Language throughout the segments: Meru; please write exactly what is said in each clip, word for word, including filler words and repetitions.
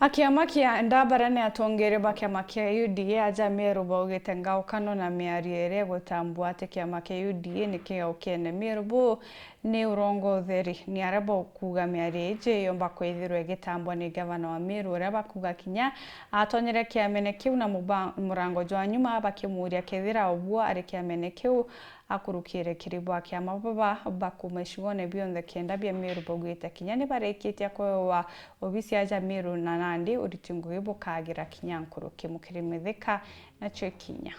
A kiama kia Ndabara ni atongeria ba kiama kia U D A aja Meru baugite ngaukano na miario iria igutambua ati kiama kia U D A ni kigaukene Meru bu ni urongo utheri. Ni aria bakuuga miario iji yomba kwithirwa igitambwa ni gavana wa Meru, uria bakuuga kinya atonyere kiamene kiu na muba-, murango jwa nyuma, bakimuuria kethira ubuo ari kiamene kiu akurukire kiri bwa kiama baba ba kuuma icigone bionthe kenda bia Meru baugite kinya ni barikitie kwewa obisi aja Meru na nandi uriti ngugi bukagira kinya nkuruki. Mukiri Mithika nacio ikinya.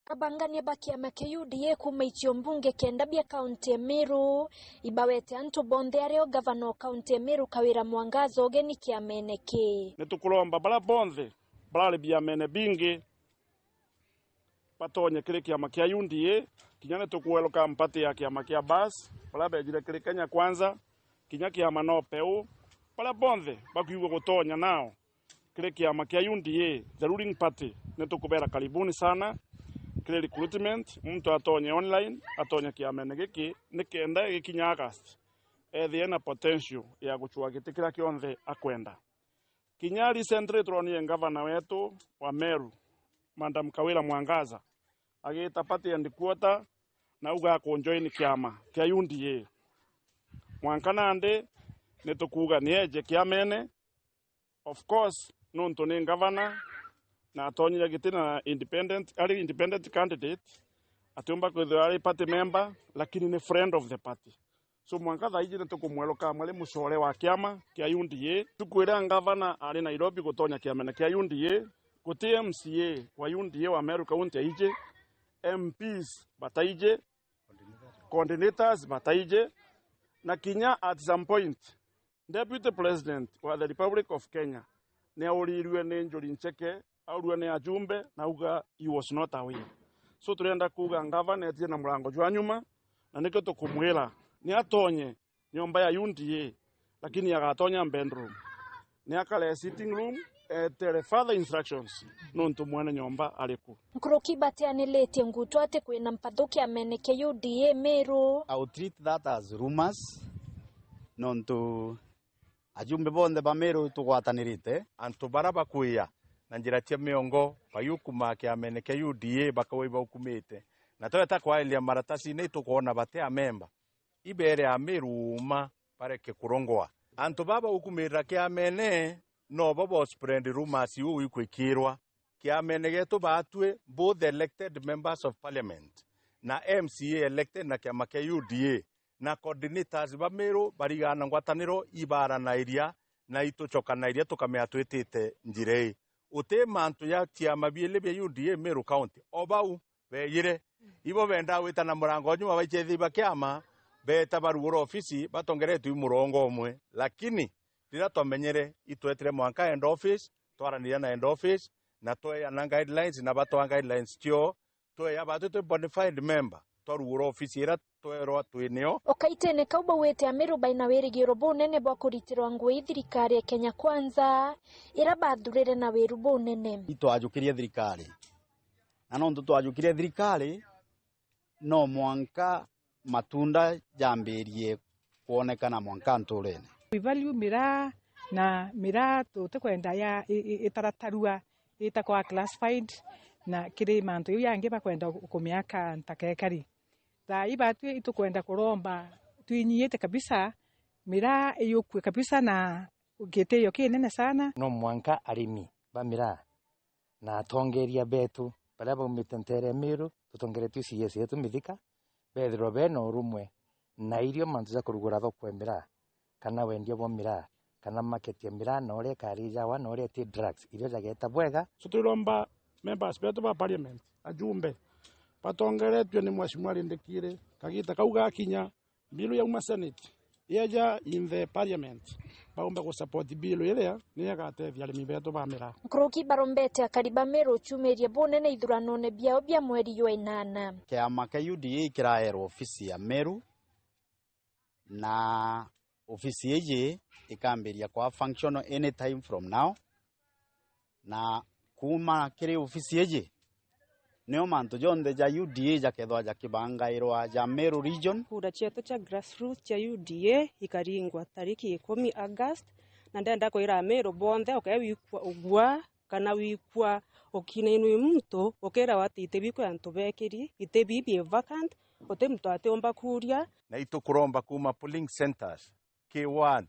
Abangania ba kiama kia U D A kuuma icio mbunge kenda bia kaunti ya Meru ibawete antu bonthe ario gavana o kaunti ya Meru Kawira Mwangaza ugeni kiamene kii. Ni tukuromba baria bonthe barari biamene bingi batonye kiri kiama kia U D A, kinya ni tuku welcome party ya kiama kia Bas, baria bejire kiri Kenya Kwanza, kinya kiama no peu, baria bonthe bakwigua gutonya nao kiri kiama kia U D A, the ruling party, ni tukubera karibuni sana kiri recruitment, muntu atonye online, atonye kiamene giki, ni kenda gikinya August, ethie na potential ya gucua giti kiria kionthe akwenda. Kinya recently turonire ngavana wetu wa Meru, Madam Kawira Mwangaza, agita party headquarter na auga akunjoin kiama kia U D A. Mwanka nandi ni tukuuga ni eje kiamene. Of course, nontu ni ngavana na atonyire giti na independent, ari independent candidate, atiumba kwithirwa ari party member, lakini ni friend of the party. So mwanka thaiji ni tukumwelcome ari mucore wa kiama kia U D A. Tuku iria ngavana ari Nairobi gutonya kiamene kia U D A, guti M C A wa U D A wa Meru County aiji, M Ps bataiji, coordinators bataiji, na kinya at some point Deputy President wa the Republic of Kenya ni aurirue ni njuri ncheke, aurue ni ajumbe, na auga he was not aware. So turenda kuuga ngavana etie na murango jwa nyuma, na nikio tukumwira ni atonye nyomba ya U D A, lakini agatonya bedroom, ni akare sitting room, etere further instructions nontu mwene nyomba ari ku. Nkuruki batianiritie ngutu ati kwina mpathu kiamene kia U D A Meru. I will treat that as rumors, nontu ajumbe bonthe ba Meru tugwatanirite. Antu bara bakwia na njira cia miongo baiukuma kiamene kia U D A bakauga ibaukumite, na tweta kwariria maratasine itukwona bati amemba. Ibere a Meru uma bareke kurongwa. Antu baba ukumira kiamene no bo bo spread rumors iu ikwikirwa. Kiamene getu batwi, both elected members of parliament na M C A elected na kiama kia U D A na coordinators ba Meru barigana ngwataniro ibaranairia na itucokanairia tukamea twitite njira ii. Uti mantu ya ciama biili bia U D A Meru County, o bau beejire. Ibo bendaa gwita na murango nyuma baichethia ba kiama, beeta barugura ofisi batongeretwe i murongo umwe. Lakini riria twamenyere, itwetire mwanka head office, twaraniria na head office, na tweana guidelines, na batwaa guidelines cio, tweya batwi twi bona fide member, twarugura ofisi iria twerwa twi nio. O kaitene kau baugite Amiru baina wirigiro bunene bwa kuritirwa ngui thirikari ya Kenya Kwanza, iria bathurire na wiru bunene. Itwajukirie thirikari, na nontu twajukirie thirikari, no mwanka matunda jambirie kwonekana mwanka nturene. We value miraa, na miraa tutikwenda ya i- i- itaratarua, itakwa classified, na kiri mantu jau yangi bakwenda kumiaka ntakekari. Thaa ii batwi itukwenda kuromba twinyiite kabisa, miraa iyukue kabisa na gitio kinene sana. No mwanka arimi ba miraa na atongeria betu baria baumite nteere ya Miru, tutongeretue C S yetu Mithika, bethirwa bena urumwe na irio, mantu ja kurugura thoko ya miraa, kana wendia bwa miraa, kana market ya miraa, na uria ikari jawa, na uria iti drugs, irio jageta bwega. So twiromba members betu ba parliament, ajumbe, batongeretue ni Mheshimiwa Rindikiri, kagita kau gakinya, bill yauma Senate, yeja in the parliament, baumba gu support bill iria niyo igatethia arimi betu ba miraa. Nkuruki barombete akari ba Meru ciumirie bunene ithuranone biao bia mweri jwa inana. Kiama kia U D A kiraerwa ofisi ya Meru, na ofisi iji ikambiria kwa functional anytime from now. Na kuuma kiri ofisi iji, nio mantu jonthe ja U D A jakethwa jakibangairwa ja Meru region. Kura cietu cia grassroots cia U D A ikaringwa tariki ikumi August, Na ndenda kwira Ameru bonthe, uke wikwa ugua, kana wikwa ukinainwa i muntu, ukirawa ati iti biku antu bekiri, iti bi bi vacant, uti muntu atiumba kuria. Na itukuromba kuuma polling centres, ki ward,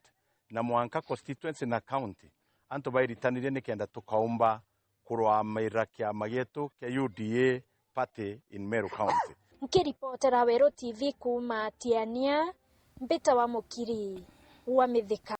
na mwanka constituency na county, antu bairitanirie nikenda tukaumba kurwamira kiama gietu kia U D A party in Meru County. Nkiripotera Weru T V kuuma Tiania, mbita wa Mukiri wa Mithika.